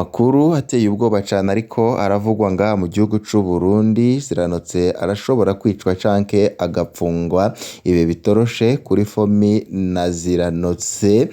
Amakuru ateye ubwoba cane ariko aravugwa ngaha mu gihugu c'Uburundi, Ziranotse arashobora kwicwa canke agapfungwa, ibi bitoroshe kuri Fomi na Ziranotse.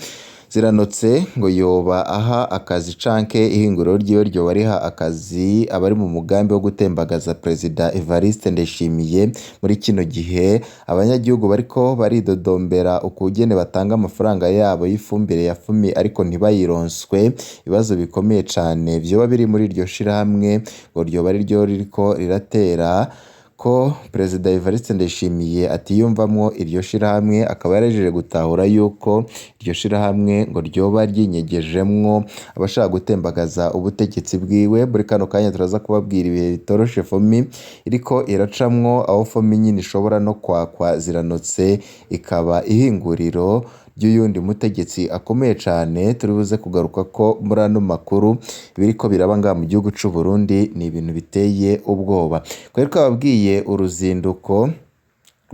Ziranotse ngo yoba aha akazi canke ihinguriro ryiwe ryoba riha akazi abari mu mugambi wo gutembagaza Perezida Evariste Ndayishimiye. Muri kino gihe abanyagihugu bariko baridodombera ukugene batanga amafaranga yabo y'ifumbire ya Fumi ariko ntibayironswe, ibibazo bikomeye cane vyoba biri muri iryo shirahamwe ngo ryoba ariryo ririko riratera ko Perezida Evariste Ndayishimiye atiyumvamwo iryo shirahamwe, akaba yarahejeje gutahura yuko iryo shirahamwe ngo ryoba ryinyegejemwo abashaka gutembagaza ubutegetsi bwiwe. Muri kano kanya turaza kubabwira ibihe bitoroshe Fomi iriko iracamwo, aho Fomi nyene ishobora no kwakwa Ziranotse ikaba ihinguriro ry'uyundi mutegetsi akomeye cane, turibuze kugarukako muri ano makuru. Ibiriko biraba ngaha mu gihugu c'Uburundi ni ibintu biteye ubwoba. Twari twababwiye uruzinduko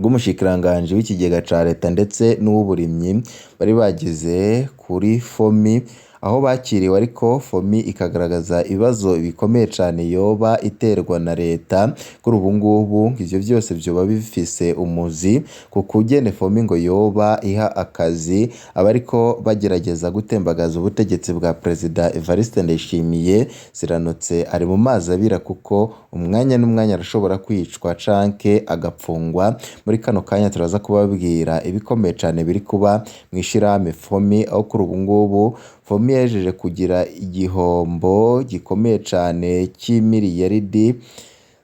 rw'umushikiranganji w'ikigega ca leta ndetse n'uw'uburimyi bari bagize kuri Fomi, aho bakiriwe ariko Fomi ikagaragaza ibibazo bikomeye cane yoba iterwa na leta. Kuri ubu ngubu ivyo vyose vyoba bifise umuzi ku kugene Fomi ngo yoba iha akazi abariko bagerageza gutembagaza ubutegetsi bwa Perezida Evariste Ndayishimiye. Ziranotse ari mu mazi abira kuko umwanya n'umwanya arashobora kwicwa canke agapfungwa. Muri kano kanya turaza kubabwira ibikomeye cane biri kuba mw'ishirahamwe Fomi, aho kuri ubu ngubu Fomi yahejeje kugira igihombo gikomeye cane c'imiriyaridi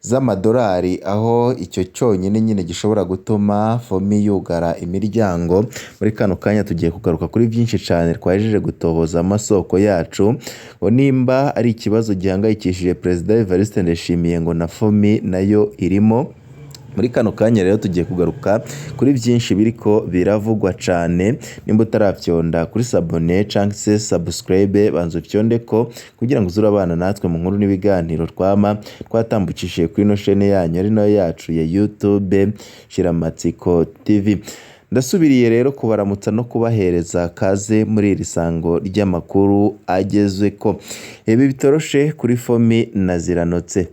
z'amadorari, aho ico conyene nyene gishobora gutuma Fomi yugara imiryango. Muri kano kanya tugiye kugaruka kuri vyinshi cane twahejeje gutohoza amasoko yacu, ngo nimba ari ikibazo gihangayikishije Perezida Evariste Ndayishimiye ngo na Fomi nayo irimo. Muri kano kanya rero tugiye kugaruka kuri vyinshi biriko biravugwa cane, nimba utaravyonda kuri s'abonner canke se subscribe banza ufyondeko kugira ngo uze urabana natwe mu nkuru n'ibiganiro twama twatambukishije kuri ino shene yanyu ari nayo yacu ya YouTube Shiramatsiko TV. Ndasubiriye rero kubaramutsa no kubahereza kaze muri iri sango ry'amakuru agezweko. Ibi bitoroshe kuri Fomi na Ziranotse.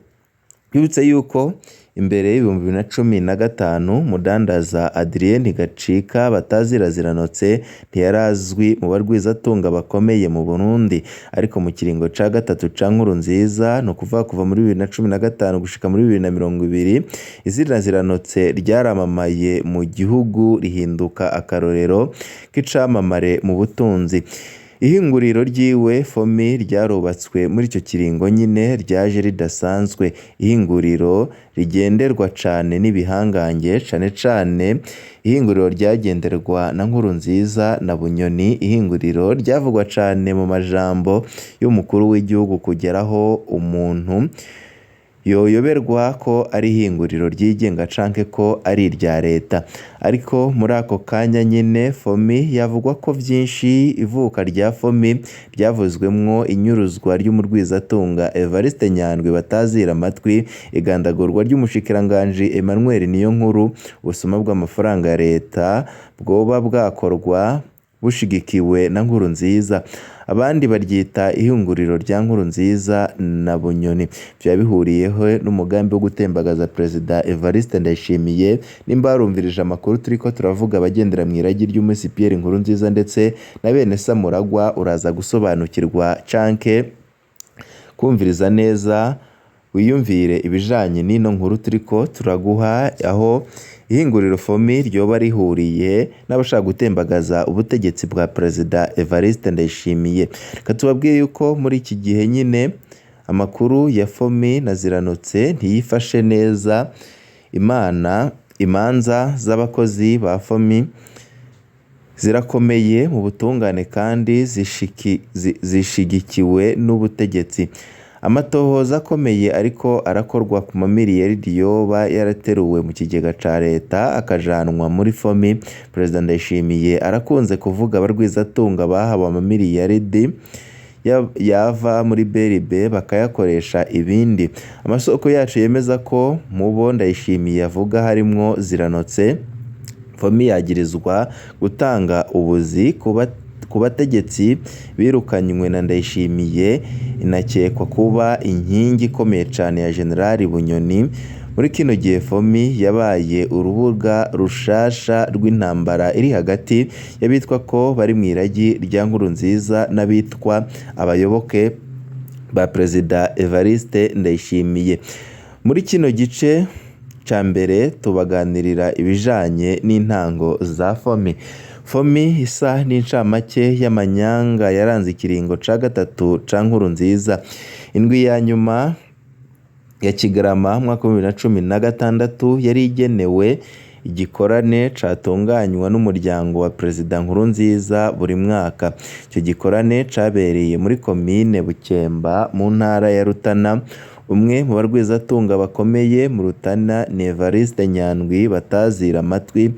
Twibutse yuko imbere y'2015 umudandaza Adrien Gacika batazira Ziranotse ntiyarazwi mu barwizatunga bakomeye mu Burundi, ariko mu kiringo ca gatatu ca Nkurunziza, ni ukuvuga kuva muri 2015 gushika muri 2020, izina Ziranotse ryaramamaye mu gihugu rihinduka akarorero k'icamamare mu butunzi. Ihinguriro ryiwe Fomi ryarubatswe muri ico kiringo nyene, ryaje ridasanzwe, ihinguriro rigenderwa cane n'ibihangange, cane cane ihinguriro ryagenderwa na Nkurunziza na Bunyoni, ihinguriro ryavugwa cane mu majambo y'umukuru w'igihugu kugeraho umuntu yoyoberwa ko ari ihinguriro ryigenga canke ko ari irya leta. Ariko muri ako kanya nyene Fomi yavugwa ko vyinshi. Ivuka rya Fomi ryavuzwemwo inyuruzwa ry'umurwizatunga Evariste Nyandwi batazira amatwi, igandagurwa ry'umushikiranganji Emmanuel Niyonkuru, ubusuma bw'amafaranga ya leta bwoba bwakorwa bushigikiwe na Nkurunziza, abandi baryita ihinguriro rya Nkurunziza na Bunyoni. Vyoba bihuriyehe n'umugambi wo gutembagaza Perezida Evariste Ndayishimiye? Nimba warumvirije amakuru turiko turavuga, abagendera mw'iragi ry'umusi Pierre Nkurunziza ndetse na bene Samuragwa, uraza gusobanukirwa canke kumviriza neza wiyumvire ibijanye n'ino nkuru turiko turaguha, aho ihinguriro Fomi ryoba rihuriye n'abashaka gutembagaza ubutegetsi bwa Perezida Evariste Ndayishimiye. Reka tubabwire yuko muri iki gihe nyene amakuru ya Fomi na Ziranotse ntiyifashe neza. Imana imanza z'abakozi ba Fomi zirakomeye mu butungane kandi zishigikiwe n'ubutegetsi. Amatohoza akomeye ariko arakorwa ku mamiriyaridi yoba yarateruwe mu kigega ca leta akajanwa muri Fomi. Perezida Ndayishimiye arakunze kuvuga abarwizatunga bahawe amamiriyaridi yava muri BRB bakayakoresha ibindi. Amasoko yacu yemeza ko mubo Ndayishimiye avuga harimwo Ziranotse. Fomi yagirizwa gutanga ubuzi ku bategetsi birukanywe na Ndayishimiye, inakekwa kuba inkingi ikomeye cane ya General Bunyoni. Muri kino gihe FOMI yabaye urubuga rushasha rw'intambara iri hagati y'abitwa ko bari mw'iragi rya Nkurunziza n'abitwa abayoboke ba Perezida Evariste Ndayishimiye. Muri kino gice ca mbere tubaganirira ibijanye n'intango za FOMI. FOMI isa n'incamake y'amanyanga yaranze ikiringo ca gatatu ca Nkurunziza. Indwi ya nyuma ya Kigarama umwaka wa 2016 yari igenewe igikorane catunganywa n'umuryango wa Perezida Nkurunziza buri mwaka. Ico gikorane cabereye muri komine Bukemba mu ntara ya Rutana. Umwe mu barwizatunga bakomeye mu Rutana ni Evariste Nyandwi batazira amatwi,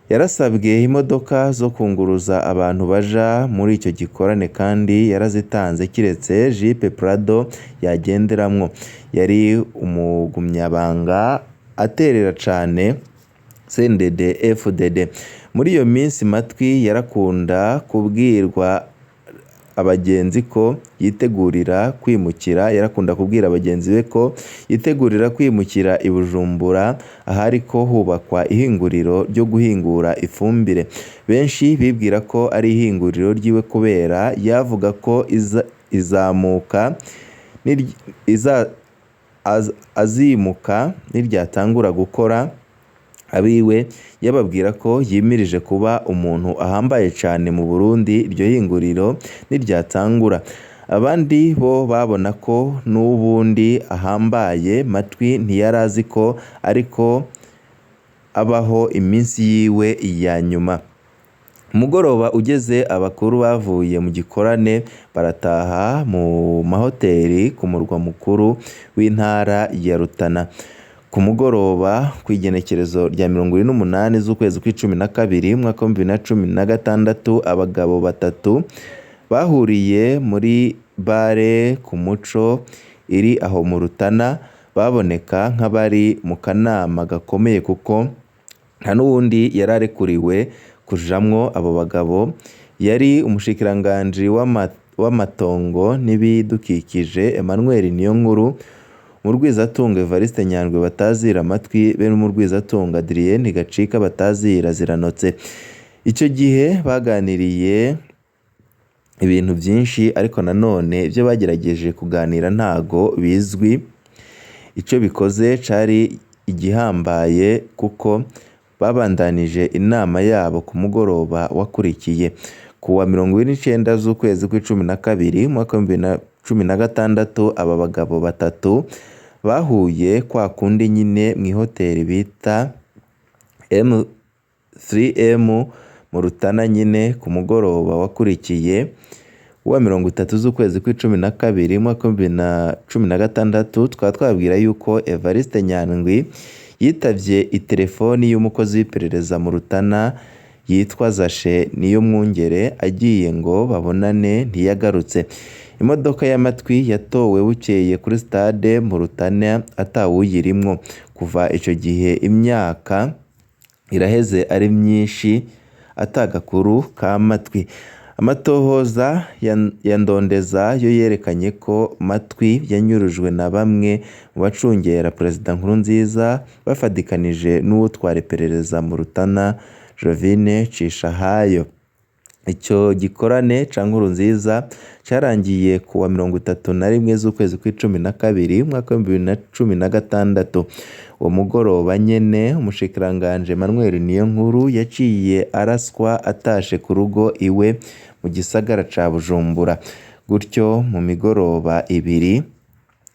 yarasabwe imodoka zo kunguruza abantu baja muri ico gikorane kandi yarazitanze kiretse Jipe Prado yagenderamwo. Yari umugumyabanga aterera cane CNDD FDD. Muri iyo minsi Matwi yarakunda kubwirwa abagenzi ko yitegurira kwimukira, yarakunda kubwira bagenzi be ko yitegurira kwimukira i Bujumbura ahariko hubakwa ihinguriro ryo guhingura ifumbire. Benshi bibwira ko ari ihinguriro ryiwe kubera yavuga ko izamuka azimuka niryatangura gukora. Abiwe yababwira ko yimirije kuba umuntu ahambaye cane mu Burundi iryo hinguriro niryatangura. Abandi bo babona ko n'ubundi ahambaye. Matwi ntiyarazi ko ariko abaho iminsi yiwe ya nyuma. Umugoroba ugeze abakuru bavuye mu gikorane barataha mu mahoteli ku murwa mukuru w'intara ya Rutana. Ku mugoroba kw'igenekerezo rya 28 z'ukwezi kw'icumi na kabiri umwaka wa 2016, abagabo batatu bahuriye muri bare ku Muco iri aho mu Rutana, baboneka nk'abari mu kanama gakomeye kuko nta n'uwundi yari arekuriwe kujamwo. Abo bagabo yari umushikiranganji w'amatongo n'ibidukikije Emmanuel Niyonkuru, Murwizatunga Evariste Nyandwi batazira amatwi be n'Umurwizatunga Adrien Gacika batazira Ziranotse. Ico gihe baganiriye ibintu vyinshi, ariko nanone ivyo bagerageje kuganira ntago bizwi. Ico bikoze cari igihambaye kuko babandanije inama yabo ku mugoroba wakurikiye. Kuwa 29 z'ukwezi kw'icumi na kabiri umwaka wa 2016, aba bagabo batatu bahuye kwa kundi nyine mw'ihoteli bita M3M mu Rutana nyine. Ku mugoroba wakurikiye wa 30 z'ukwezi kw'icumi na kabiri umwaka wa 2016, tukaba twababwira yuko Evariste Nyandwi yitavye itelefoni y'umukozi w'iperereza mu Rutana yitwa Zashe Niyomwungere, agiye ngo babonane ntiyagarutse. Imodoka y'amatwi yatowe bukeye kuri stade mu Rutana atawuyirimwo. Kuva ico gihe imyaka iraheze ari myinshi atagakuru ka Matwi. Amatohoza ya Ndondeza yo yerekanye ko Matwi yanyurujwe na bamwe mu bacungera Perezida Nkurunziza bafadikanije n'uwutwara iperereza mu Rutana Jovine Cishahayo. Ico gikorane ca Nkurunziza carangiye kuwa 31 z'ukwezi kw'icumi na kabiri umwaka wa 2016. Uwo mugoroba nyene umushikiranganji Emmanuel Niyonkuru yaciye araswa atashe ku rugo iwe mu gisagara ca Bujumbura. Gutyo mu migoroba ibiri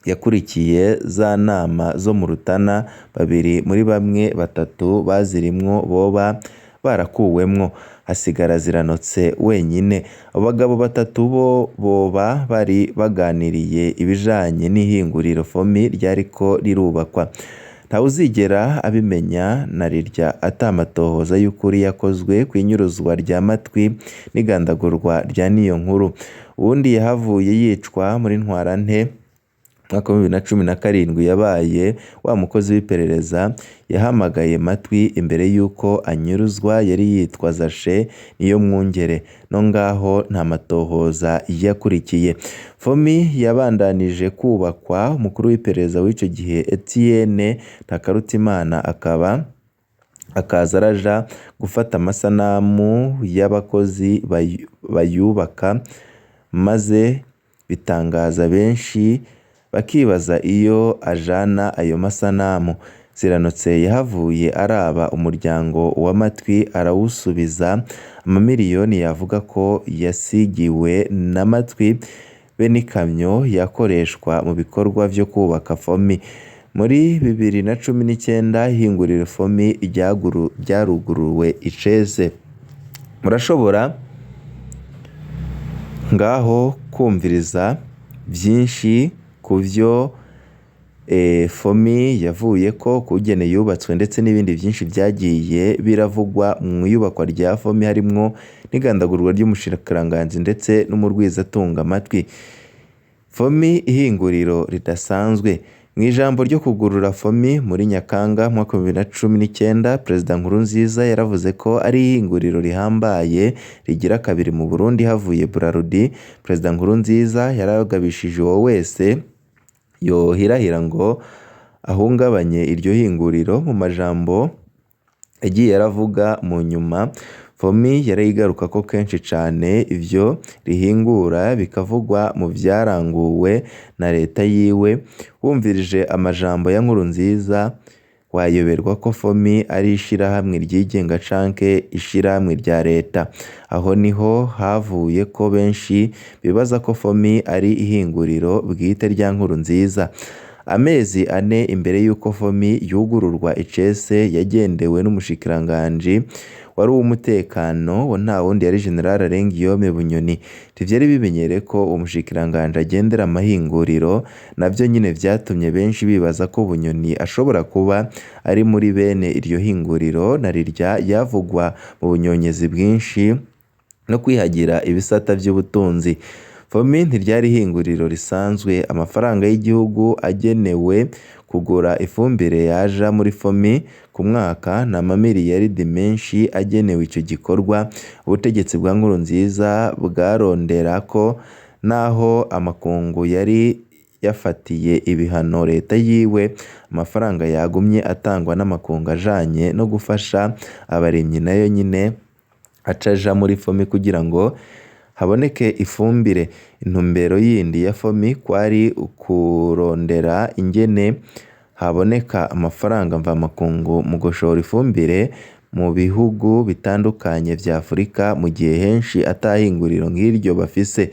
yakurikiye za nama zo mu Rutana, babiri muri bamwe batatu bazirimwo boba barakuwemwo, hasigara Ziranotse wenyine. Abo bagabo batatu bo boba bari baganiriye ibijanye n'ihinguriro FOMI ryariko rirubakwa. Ntawuzigera abimenya na rirya ata amatohoza y'ukuri yakozwe kw'inyuruzwa rya Matwi n'igandagurwa rya Niyonkuru. Uwundi yahavuye yicwa muri Ntwarante Mwaka wa 2017 yabaye wa mukozi w'iperereza yahamagaye Matwi imbere yuko anyuruzwa, yari yitwa Zashe Niyomwungere. No ngaho nta matohoza yakurikiye. Fomi yabandanije kubakwa, umukuru w'iperereza w'ico gihe Etienne Ntakarutimana akaba akaza araja gufata amasanamu y'abakozi bayubaka, maze bitangaza benshi bakibaza iyo ajana ayo masanamu. Ziranotse yahavuye araba umuryango wa Matwi arawusubiza amamiliyoni yavuga ko yasigiwe na Matwi be n'ikamyo yakoreshwa mu bikorwa vyo kubaka Fomi. Muri 2019 ihinguriro Fomi ryaruguruwe icese. Murashobora ngaho kumviriza vyinshi kuvyo Fomi yavuyeko, kugene yubatswe ndetse n'ibindi vyinshi vyagiye biravugwa mu iyubakwa rya Fomi, harimwo n'igandagurwa ry'umushikiranganji ndetse n'umurwizatunga Matwi. Fomi ihinguriro ridasanzwe. Mu ijambo ryo kugurura Fomi muri Nyakanga mu mwaka wa 2019, Perezida Nkurunziza yaravuze ko ari ihinguriro rihambaye rigira kabiri mu Burundi havuye Brarudi. Perezida Nkurunziza yaragabishije uwo wese yohirahira ngo ahungabanye iryo hinguriro. Mu majambo yagiye aravuga mu nyuma, Fomi yarayigarukako kenshi cane, ivyo rihingura bikavugwa mu vyaranguwe na leta yiwe. Wumvirije amajambo ya Nkurunziza wayoberwa ko Fomi ari ishirahamwe ryigenga canke ishirahamwe rya leta. Aho niho havuye ko benshi bibaza ko Fomi ari ihinguriro bwite rya Nkurunziza. Amezi ane imbere y'uko Fomi yugururwa icese, yagendewe n'umushikiranganji wari uw'umutekano, wo nta wundi yari General Guillaume Bunyoni. Ntivyari bimenyereye ko umushikiranganji agendera amahinguriro, navyo nyene vyatumye benshi bibaza ko Bunyoni ashobora kuba ari muri bene iryo hinguriro, na rirya yavugwa mu bunyonyezi bwinshi no kwihagira ibisata vy'ubutunzi. Fomi ntiryari ihinguriro risanzwe. Amafaranga y'igihugu agenewe kugura ifumbire yaja muri Fomi ku mwaka ni amamiliyaridi menshi agenewe ico gikorwa. Ubutegetsi bwa Nkurunziza bwarondera ko naho amakungu yari yafatiye ibihano leta yiwe, amafaranga yagumye atangwa n'amakungu ajanye no gufasha abarimyi nayo nyene aca aja muri Fomi kugira ngo haboneke ifumbire. Intumbero yindi ya Fomi kwari ukurondera ingene haboneka amafaranga mvamakungu mu gushora ifumbire mu bihugu bitandukanye vya Afurika, mu gihe henshi ata hinguriro nk'iryo bafise.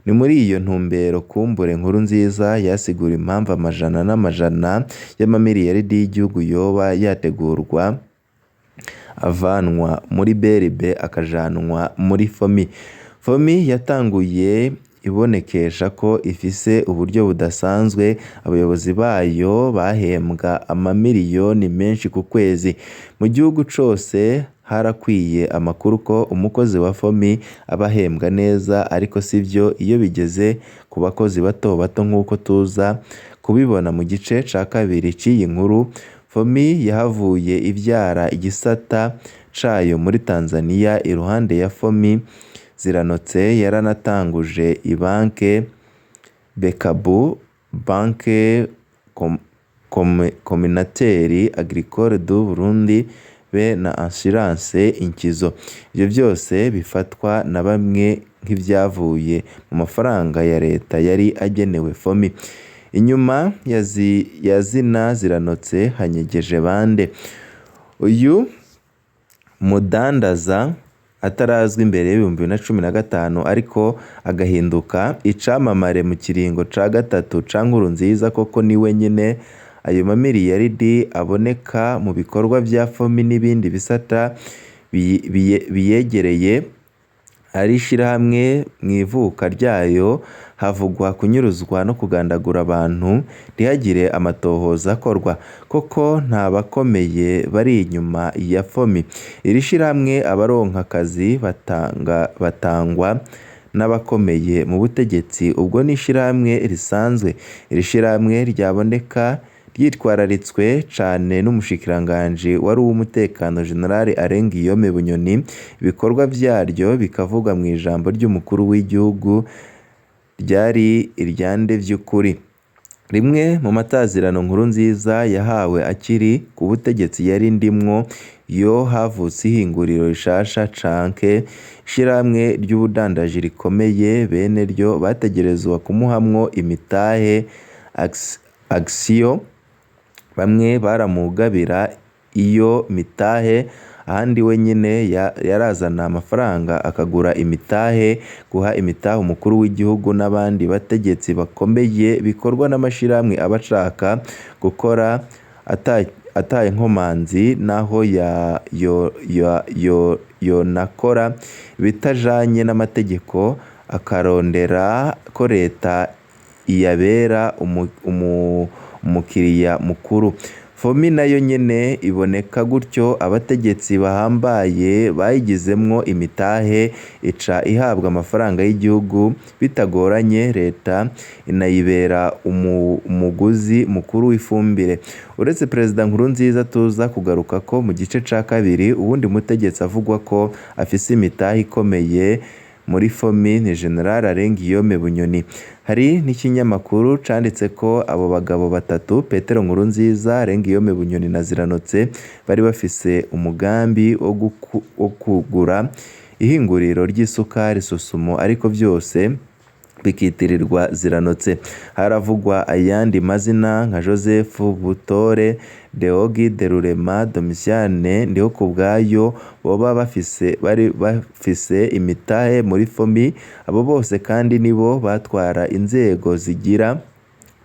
Ni muri iyo ntumbero kumbure Nkurunziza yasigura impamvu amajana n'amajana y'amamiliyaridi y'igihugu yoba yategurwa avanwa muri BRB akajanwa muri Fomi. Fomi yatanguye ibonekesha ko ifise uburyo budasanzwe, abayobozi bayo bahembwa amamiliyoni menshi ku kwezi. Mu gihugu cose harakwiye amakuru ko umukozi wa Fomi aba ahembwa neza, ariko sivyo iyo bigeze ku bakozi bato bato nk'uko tuza kubibona mu gice ca kabiri c'iyi nkuru. Fomi yahavuye ivyara igisata cayo muri Tanzania. Iruhande ya Fomi, Ziranotse yaranatanguje ibanke Bekabu, Banque Communautaire Agricole du Burundi be na Assurance Inkizo. Ivyo vyose bifatwa na bamwe nk'ivyavuye mu mafaranga ya leta yari agenewe Fomi. Inyuma ya zina Ziranotse hanyegeje bande? Uyu mudandaza atarazwi imbere y'2015 ariko agahinduka icamamare mu kiringo ca gatatu ca Nkurunziza, koko niwe nyene ayo mamiliyaridi aboneka mu bikorwa vya Fomi n'ibindi bisata biyegereye. Ari ishirahamwe mw'ivuka ryayo havugwa kunyuruzwa no kugandagura abantu ntihagire amatohoza akorwa. Koko nta bakomeye bari inyuma ya Fomi. Iri shirahamwe abaronka akazi batangwa n'abakomeye mu butegetsi, ubwo ni ishirahamwe risanzwe. Iri shirahamwe ryaboneka ryitwararitswe cane n'umushikiranganji wari uw'umutekano General Alain Guillaume Bunyoni, ibikorwa vyaryo bikavugwa mw'ijambo ry'umukuru w'igihugu ryari iryande vy'ukuri. Rimwe mu matazirano Nkurunziza yahawe akiri ku butegetsi yari ndimwo yo havutse ihinguriro rishasha canke ishirahamwe ry'ubudandaji rikomeye, bene ryo bategerezwa kumuhamwo imitahe action, bamwe baramugabira iyo mitahe, ahandi we nyene yarazana amafaranga akagura imitahe. Guha imitahe umukuru w'igihugu n'abandi bategetsi bakomeye bikorwa n'amashirahamwe aba ashaka gukora ata nkomanzi, naho yonakora ibitajanye n'amategeko, akarondera ko leta iyabera umukiriya mukuru. Fomi nayo nyene iboneka gutyo, abategetsi bahambaye bayigizemwo imitahe, ica ihabwa amafaranga y'igihugu bitagoranye, leta inayibera umuguzi mukuru w'ifumbire. Uretse Perezida Nkurunziza tuza kugarukako mu gice ca kabiri, uwundi mutegetsi avugwa ko afise imitahe ikomeye muri Fomi ni General Alain Guillaume Bunyoni. Hari n'ikinyamakuru canditse ko abo bagabo batatu Petero Nkurunziza, Alain Guillaume Bunyoni na Ziranotse bari bafise umugambi wo kugura ihinguriro ry'isukari Sosumo, ariko vyose bikitirirwa Ziranotse. Haravugwa ayandi mazina nka Joseph Butore, Deogide Rurema, Domitian Ndihokubwayo boba bari bafise imitahe muri Fomi. Abo bose kandi nibo batwara inzego zigira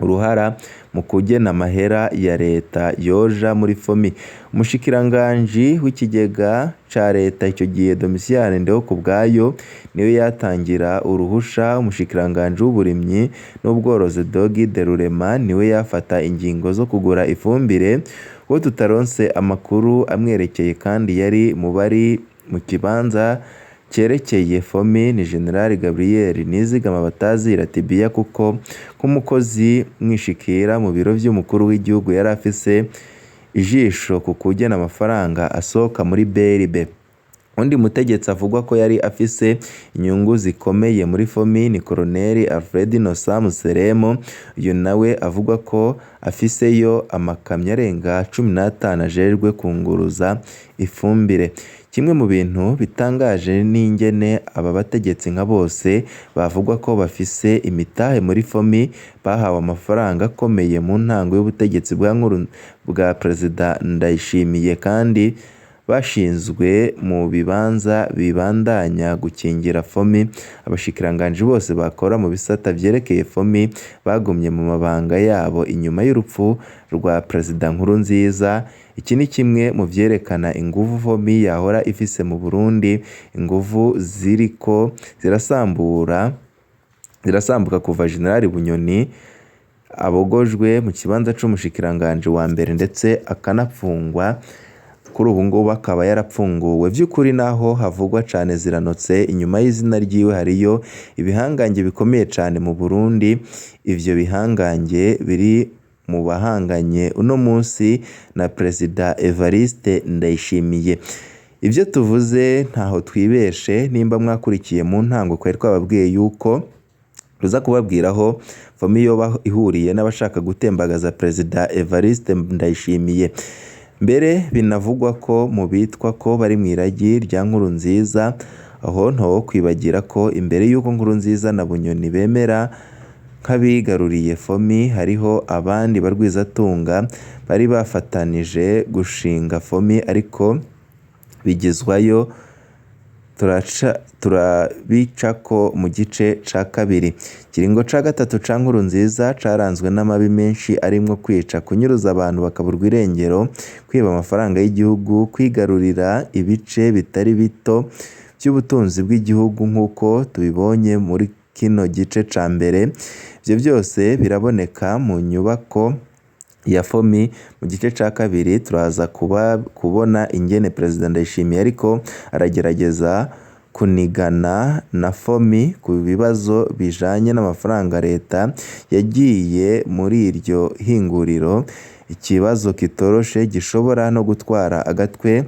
uruhara mu kugena amahera ya leta yoja muri Fomi. Umushikiranganji w'ikigega ca leta ico gihe Domitian Ndihokubwayo niwe yatangira uruhusha, umushikiranganji w'uburimyi n'ubworozi Deogide Rurema niwe yafata ingingo zo kugura ifumbire. Uwo tutaronse amakuru amwerekeye kandi yari mu bari mu kibanza cerekeye Fomi ni General Gabriel Nizigama batazira Tibiya, kuko nk'umukozi mwishikira mu biro vy'umukuru w'igihugu yari afise ijisho ku kugena amafaranga asohoka muri BRB. Undi mutegetsi avugwa ko yari afise inyungu zikomeye muri Fomi ni Colonel Alfred Innocent Museremu, uyu nawe avugwa ko afiseyo amakamyo arenga 15 ajejwe kunguruza ifumbire. Kimwe mu bintu bitangaje n'ingene aba bategetsi nka bose bavugwa ko bafise imitahe muri Fomi bahawe amafaranga akomeye mu ntango y'ubutegetsi bwa Perezida Ndayishimiye, kandi bashinzwe mu bibanza bibandanya gukingira Fomi. Abashikiranganji bose bakora mu bisata vyerekeye Fomi bagumye mu mabanga yabo inyuma y'urupfu rwa Perezida Nkurunziza. Iki ni kimwe mu vyerekana inguvu Fomi yahora ifise mu Burundi, inguvu ziriko zirasambuka kuva General Bunyoni abogojwe mu kibanza c'umushikiranganji wa mbere ndetse akanapfungwa. Kuri ubu ngubu akaba yarapfunguwe. Vy'ukuri naho havugwa cane Ziranotse, inyuma y'izina ryiwe hariyo ibihangange bikomeye cane mu Burundi. Ivyo bihangange biri mu bahanganye uno munsi na Perezida Evariste Ndayishimiye. Ivyo tuvuze ntaho twibeshe, nimba mwakurikiye mu ntango twari twababwiye yuko tuza kubabwiraho Fomi yoba ihuriye n'abashaka gutembagaza Perezida Evariste Ndayishimiye. Mbere binavugwa ko mu bitwa ko bari mw'iragi rya Nkurunziza, aho ntawo kwibagira ko imbere y'uko Nkurunziza na Bunyoni bemera nk'abigaruriye Fomi, hariho abandi barwizatunga bari bafatanije gushinga Fomi ariko bigizwayo, turabicako mu gice ca kabiri. Ikiringo ca gatatu ca Nkurunziza caranzwe n'amabi menshi arimwo kwica, kunyuruza abantu bakaburwa irengero, kwiba amafaranga y'igihugu, kwigarurira ibice bitari bito vy'ubutunzi bw'igihugu nk'uko tubibonye muri kino gice ca mbere. Ivyo vyose biraboneka mu nyubako ya Fomi. Mu gice ca kabiri turaza kubona ingene Perezida Ndayishimiye ariko aragerageza Kunigana na FOMI ku bibazo bijanye n'amafaranga leta yagiye muri iryo hinguriro, ikibazo kitoroshe gishobora no gutwara agatwe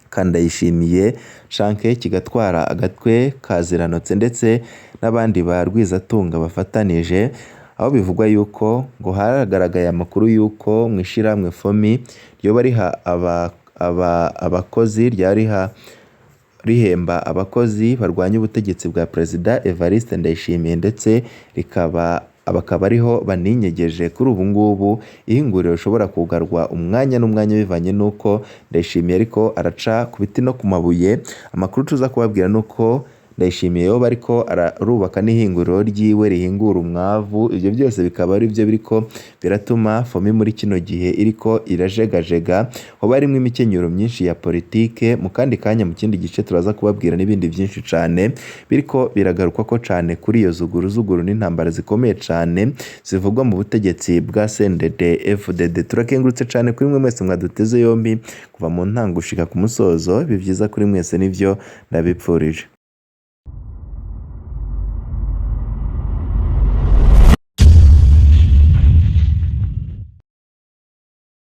ka Ndayishimiye canke kigatwara agatwe ka Ziranotse ndetse n'abandi ba Rwizatunga bafatanije, aho bivugwa yuko ngo haragaragaye amakuru yuko mw'ishirahamwe FOMI ryoba riha abakozi ryariha rihemba abakozi barwanya ubutegetsi bwa Perezida Evariste Ndayishimiye, ndetse rikaba bakaba ariho baninyegeje kuri ubu ngubu ihinguriro rishobora kugarwa umwanya n'umwanya bivanye n'uko Ndayishimiye ariko araca ku biti no ku mabuye. Amakuru tuza kubabwira nuko Ndayishimiye yoba ariko arubaka n'ihinguriro ryiwe rihingura umwavu, ivyo byose bikaba ari byo biriko biratuma FOMI muri kino gihe iriko irajegajega, hoba harimwo imikenyero myinshi ya politike. Mu kandi kanya mu kindi gice turaza kubabwira n'ibindi vyinshi cane biriko biragarukwako cane kuri iyo zuguruzuguru n'intambara zikomeye cane zivugwa mu butegetsi bwa CNDD FDD. Turakengurutse cane kuri mwe mwese mwaduteze yombi kuva mu ntango gushika ku musozo, ibi vyiza kuri mwese nivyo ndabipfurije.